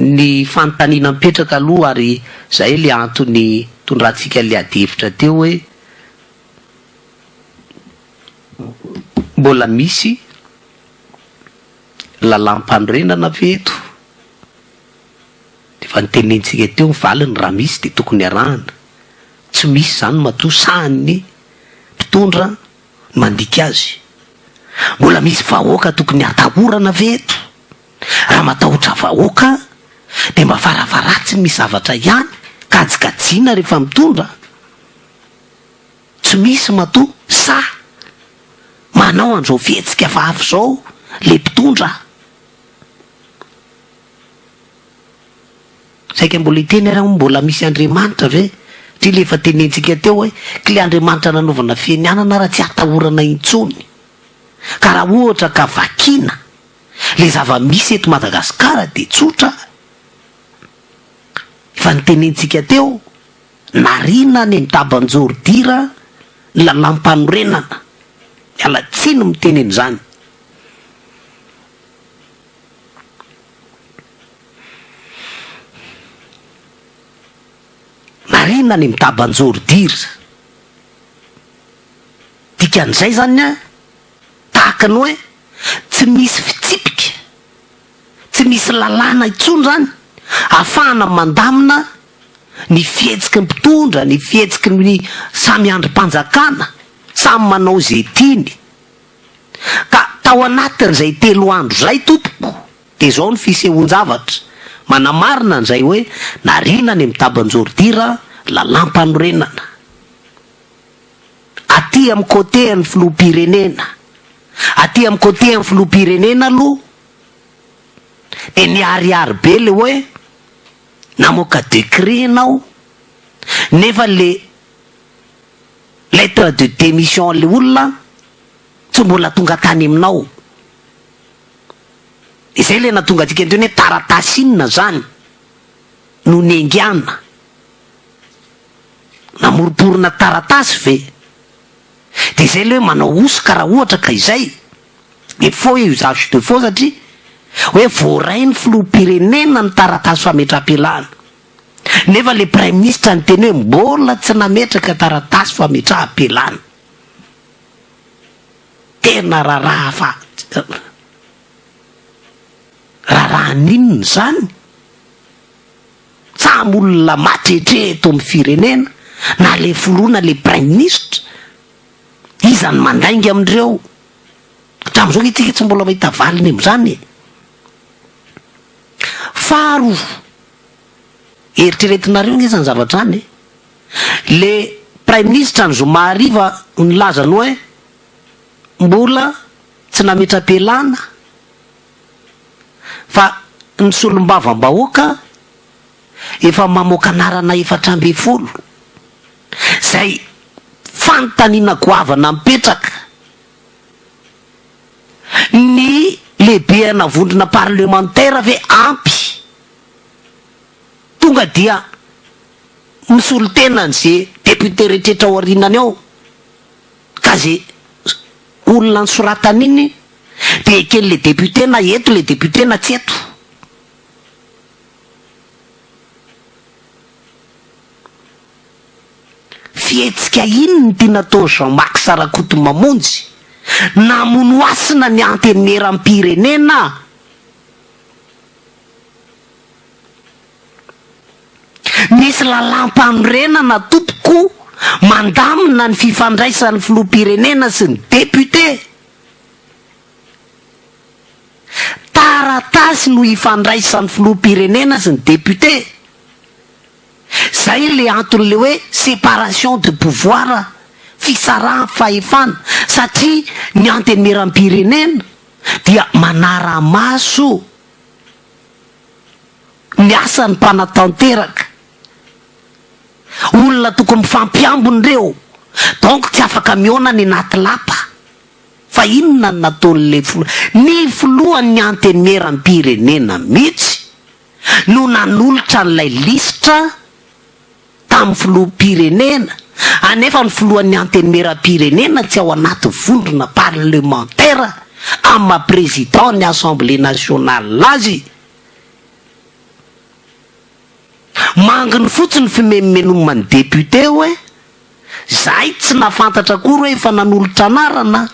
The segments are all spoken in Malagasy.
Ny fanontaniana mipetraka aloha ary zay le antony nitondrantsika le adihevitra teo hoe mbola misy lalàm-panorenana ve eto? Efa notenenintsika teo ny valiny raha misy dia tokony arahana. Tsy misy izany matoa sahan'ny mpitondra ny mandika azy. Mbola misy vahoaka tokony hatahorana ve eto? Raha matahotra vahoaka dia mba farafaharatsiny misy zavatra ihany kajikajiana rehefa mitondra. Tsy misy matoa sahy manao an'izao fihetsika hafahafa izao le mpitondra. Saika mbola hiteny ary aho mbola misy Andriamanitra ve? Satria le efa tenentsika teo hoe kle Andriamanitra nanaovana fianianana ara tsy atahorana intsony. Ka raha ohatra ka vakiana le zava-misy eto Madagasikara dia tsotra, efa notenentsika teo, nariana any amin'ny taban-joridira ny lalàmpanorenana. Miala tsiny miteny an'izany. Marina ny mitaban-joridira. Dikan'izay zany an, tahaka ny hoe tsy misy fitsipika, tsy misy lalàna intsony zany ahafahana mandamina ny fihetsiky ny mpitondra, ny fihetsiky ny samy andrim-panjakana, samy manao izay tiany. Ka tao anatin'izay telo andro izay tompoko dia izao ny fisehoan-javatra manamarina an'izay hoe nariana any amin'ny taban-jordira lalàmpanorenana aty amin'ny côté an'ny filoham-pirenena aty amin'ny côté an'ny filoham-pirenena aloha dia niharihary be le hoe namoaka décret ianao nefa le Lettre de démission le olona tsy mbola tonga tany aminao. Izay le nahatonga antsika niteny hoe taratasy inona zany no nengiana? Namoromporona taratasy ve? De izay le hoe manao hosoka raha ohatra ka izay. De faux et usage de faux satria hoe voaray ny filoham-pirenena ny taratasy fametraham-pialana. Nefa le praiminisitra niteny hoe mbola tsy nametraka taratasy fametraham-pialana. Tena raharaha fa raharaha n'inona izany? Samy olona matretre eto amin'ny firenena, na le filoha na le praiminisitra. Iza no mandainga amin'ireo? Hatramin'izao ange tsika tsy mbola mahita valiny amin'izany e. Faharoa, Eritreretinareo nge zany zavatra zany e! Le praiminisitra ny zoma hariva nilaza ny hoe mbola tsy nametra-pialana fa ny solombavambahoaka efa mamoaka anarana 14 zay fanontaniana goavana mipetraka ny lehibeana vondrona parlemantera ve ampy Tonga dia misolo tena an'ze député rehetrretra ao aorianany ao ka ze olona nosoratany iny dia eken'le député na eto le député na tsy eto. Fihetsika inona ity nataon'i Jean Max Rakotomamonjy? Namono hasina ny antenimierampirenena? Misy lalàmpanorenana tompoko mandamina ny fifandraisan'ny filoham-pirenena sy ny député. Taratasy no ifandraisan'ny filoham-pirenena sy ny député. Zay le anton'le hoe séparation de pouvoir, fisaraham-pahefana, satria ny antenimierampirenena dia manara-maso ny asan'ny mpanatanteraka. Olona tokony mifampiambina ireo, donc tsy afaka mihaona any anaty lapa. Fa inona no nataon'ilay filoha? Ny filohan'ny antenimierampirenena mihitsy no nanolotra an'ilay lisitra tamin'ny filoham-pirenena, anefa ny filohan'ny antenimierampirenena tsy ao anaty vondrona parlemantera amin'ny maha président ny assemblée nationale azy. Manginy fotsiny fimenomenoman'ny député hoe zahay tsy nahafantatra akory hoe efa nanolotra anarana.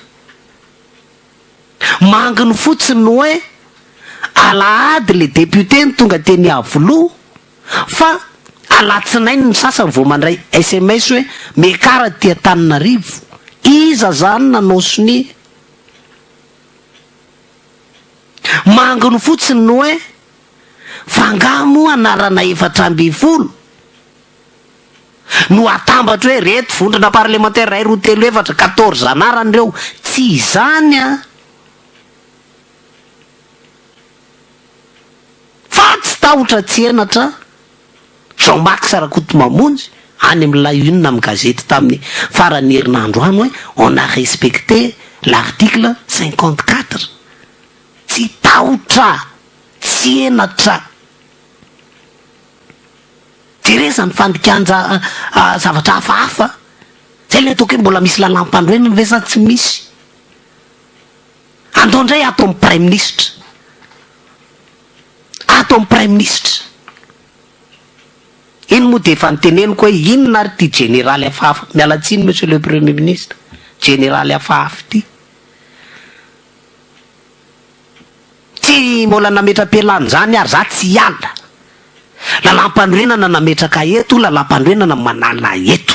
Manginy fotsiny hoe alahady le député no tonga teny Iavoloha fa alatsinainy ny sasany vao mandray sms hoe miakara aty Antananarivo. Iza zany nanao sonia? Manginy fotsiny ny hoe fa angaha moa anarana 14 no atambatra hoe reto vondrona parlemantera iray roa telo efatra 14 anarana ireo? Tsy izany an! Fa tsy tahotra tsy henatra Jean Max Rakotomamonjy any amin'ilay une amin'ny gazety tamin'ny faran'ny herinandro any hoe on a respecté l'article 54. Tsy tahotra tsy henatra. Jereo izany fandikan-ja zavatra hafahafa. Zay ilay ataoko hoe mbola misy lalàm-panorenana ve sa tsy misy? Andao indray ato amin'ny praiminisitra. Ato amin'ny praiminisitra. Iny moa dia efa noteneniko hoe inona ary ity jeneraly hafahafa, miala tsiny monsieur le premier ministre, jeneraly hafahafa ity. Tsy mbola nametra-pialana izany ary za tsy hiala. Lalàmpanorenana nametraka eto, lalàmpanorenana manala eto.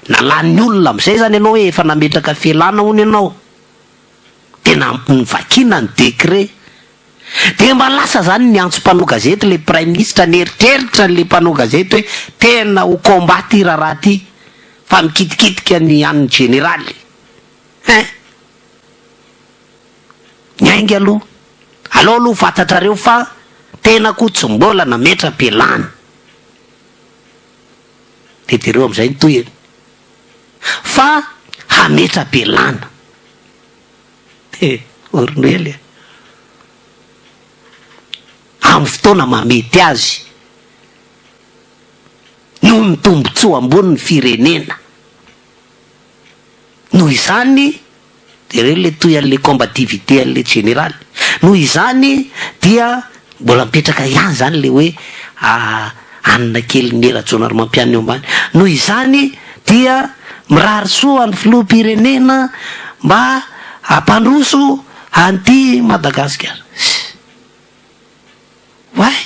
Nalàn'ny olona amin'izay izany ianao hoe efa nametraka fialana hono ianao. Dia novakiana ny décret. Dia mba lasa izany niantso mpanao gazety ilay praiminisitra, nieritreritra ilay mpanao gazety hoe tena ho combat ity raharaha ity fa mikitikitika ny an'ny jeneraly. Hein! Niainga aloha. Alao aloha fantatrareo fa tenako tsy mbola nametra-pialana. Dia jereo amin'izay ny tohiny. Fa hametra-pialana. He, Ornely a! Amin'ny fotoana mahamety azy. Noho ny tombontsoa ambony ny firenena. Noho izany, jereo ilay toy an'ilay combativité an'ilay jeneraly. Noho izany dia mbola mipetraka ihany izany ilay hoe hanina kelin'i Rajaonarimampianina eo ambany. Noho izany dia mirary soa ny filoham-pirenena mba hampandroso an'ity Madagasikara. Oay!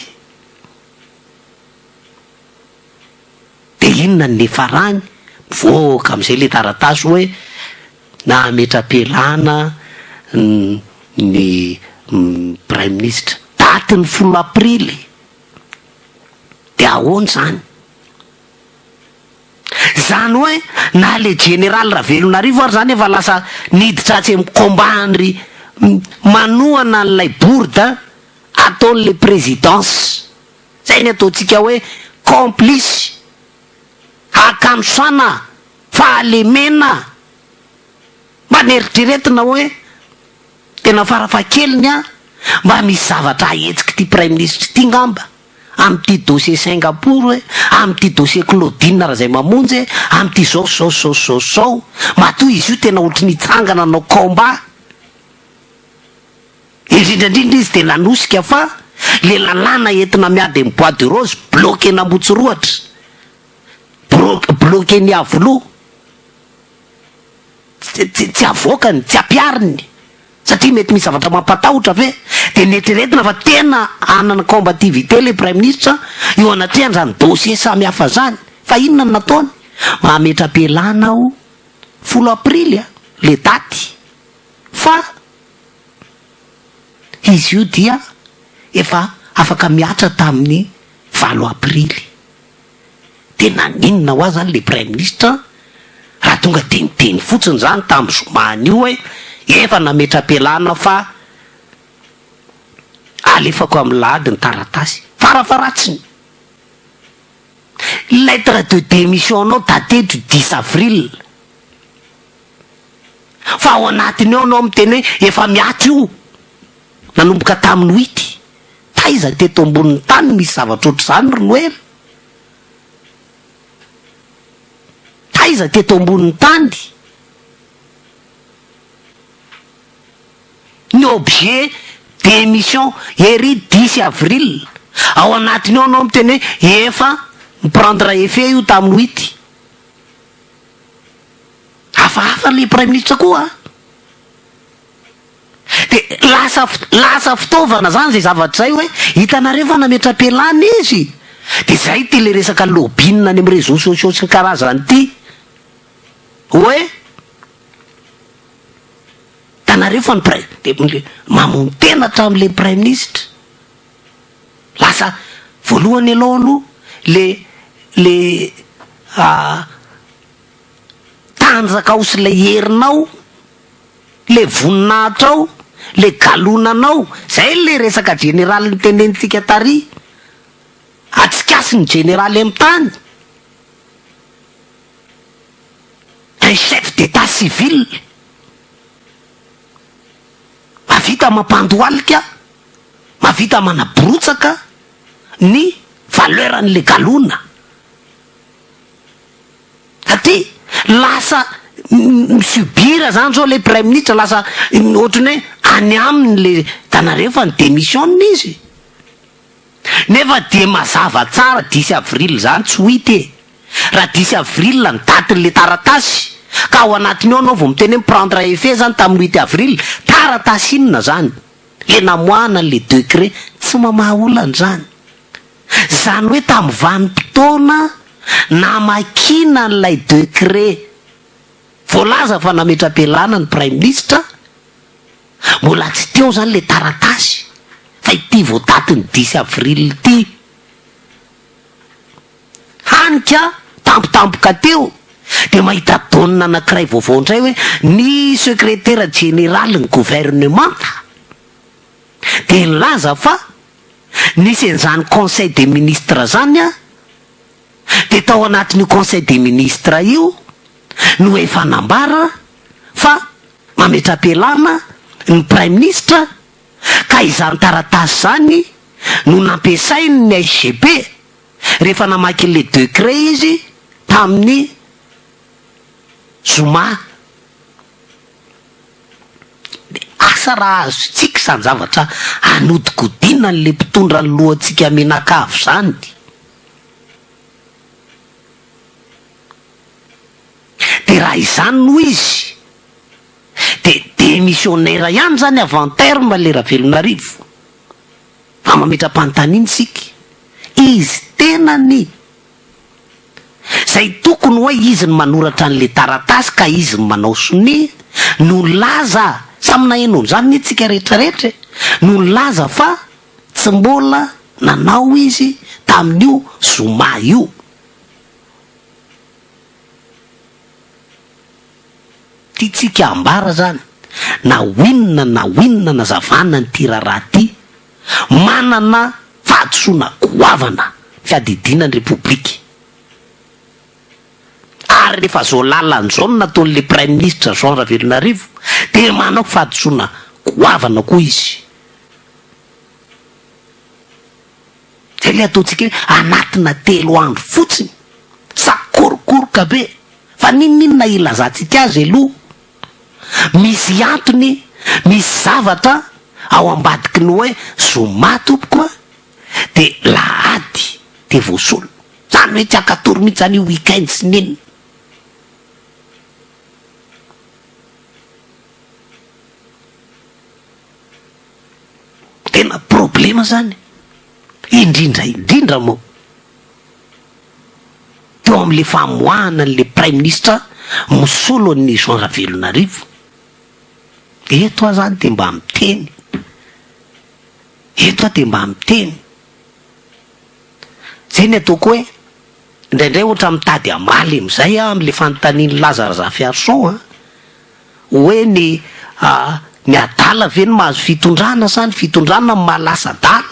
Dia inona ny niafarany? Mivoaka amin'izay ilay taratasy hoe nametra-pialana ny praiminisitra. Datin'ny 10 aprily. Dia ahoana izany? Izany hoe na ilay jeneraly Ravelonarivo ary izany efa lasa niditra atsy amin'ny combat-ndry manohana an'ilay bourde ataon'ilay présidence. Zay ny ataontsika hoe complice, hakanosana, fahalemena. Mba neritreretina hoe tena farafahakeliny an, mba misy zavatra ahetsik'ity praiminisitra ity ngamba amin'ity dossier Singapour e, amin'ity dossier Claudine Razaimamonjy e, amin'ity zao sy zao sy zao sy zao sy zao. Matoa izy io tena ohatry ny hitsangana hanao combat. Indrindra indrindra izy dia nanosika fa le lalàna entina miady amin'ny bois de rose bloquer-n'Ambotsirohatra, bloquer-n'Iavoloha, tsy tsy avoakany, tsy ampihariny satria mety misy zavatra mampatahotra ve? Dia neritreretina fa tena hanana combativité le praiminisitra eo anatrehan'izany dossier samy hafa zany, fa inona no nataony? Mametra-pialana aho 10 aprily le daty fa Izy io dia efa afaka mihatra tamin'ny 8 aprily. Dia naninona ho azy zany le praiminisitra raha tonga dia niteny fotsiny zany tamin'ny zoma an'io hoe efa nametra-pialana fa alefako amin'ny lahady ny taratasy. Farafaharatsiny, lettre de démission-nao datée du 10 avril. Fa ao anatiny ao anao miteny hoe efa miato io nanomboka tamin'ny huit. Taiza teto ambonin'ny tany misy zavatra ohatr'izany ry Noely? Taiza teto ambonin'ny tany? Ny objet. Démission ery dix avril, ao anatiny ao anao miteny hoe efa mi-prendre effet io tamin'ny huit. Hafahafa le praiminisitra koa a! De lasa lasa fitaovana zany zay zavatra zay hoe hitanareo fa nametra-pialana izy! De zay ty le resaka lobbying any amin'ny réseaux sociaux sy ny karazany ty hoe hitanareo fa ny prai- de mamono tena hatramin'le praiminisitra. Lasa voalohany aloha aloha le le tanjakao sy le herinao, le voninahitrao, le galonanao, zay le resaka jeneraly notenenintsika tary, atsikasy ny jeneraly amin'ny tany, un chef d'etat civil, mahavita mampandohalika, mahavita manaborotsaka ny valeur an'le galona. Satria lasa mi-subir zany zao le praiminisitra, lasa ohatran'ny hoe any aminy le hitanareo fa ni-demissionne izy. Nefa dia mazava tsara dix avril zany tsy ho hita e. Raha dix avril ny datin'le taratasy, ka ao anatiny ao anao vao miteny hoe mi-prendre effet zany tamin'ny huit avril, taratasy inona zany? Le namoahana an'le decret, tsy mamaha olana zany. Izany hoe tamin'ny vanim-potoana namakiana an'ilay decret voalaza fa nametra-pialana ny praiminisitra, mbola tsy teo izany ilay taratasy fa ity vao datin'ny dix avril ity. Hany ka tampotampoka teo dia mahita donne anankiray vaovao indray hoe ny sekretera jeneralin'ny governemanta dia nilaza fa Nisy an'izany conseil des ministres zany an, dia tao anatin'io conseil des ministres io no efa nambara fa mametra-pialana ny praiminisitra ka izany taratasy izany no nampiasain'ny SGP rehefa namaky an'ilay decret izy tamin'ny zoma. Dia asa raha azontsika izany zavatra hanodikodinana an'ilay mpitondra ny lohantsika mianakavy izany. Dia raha izany no izy, dia démissionnaire ihany izany avant terme ilay Ravelonarivo. Fa mametra-panontaniana isika, izy tenany Izay tokony hoe izy no manoratra an'ilay taratasy ka izy no manao sonia no nilaza, samy naheno an'izany anie tsika rehetra rehetra e, no nilaza fa tsy mbola nanao izy tamin'io zoma io. Tiantsika ambara zany, na ho inona na ho inona nazavana an'ity raharaha ity, manana fahadisoana goavana fiadidiana ny Repoblika. Ary rehefa zao lalana zao no nataon'le Praiminisitra Jean Ravelonarivo dia manao fahadisoana goavana koa izy. Zay le ataontsika hoe anatina telo andro fotsiny, sakorokoroka be, fa n'inon'inona ilazantsika azy aloha, misy antony, misy zavatra ao ambadiky ny hoe zoma tompoko a, de lahady de voasolo, zany hoe tsy ankatory mihitsy zany io week-end sy ny inona. Tena problema zany, indrindra indrindra moa teo amin'le famoahana an'le praiminisitra misolo an'i Jean Ravelonarivo. Eto aho zany de mba miteny, eto aho de mba miteny. Zay ny ataoko hoe indraindray ohatra mitady hamaly am'zay aho am'le fanontanian'i Laza Razafiarison an, hoe ny ny adala ve no mahazo fitondrana sa ny fitondrana no mahalasa adala?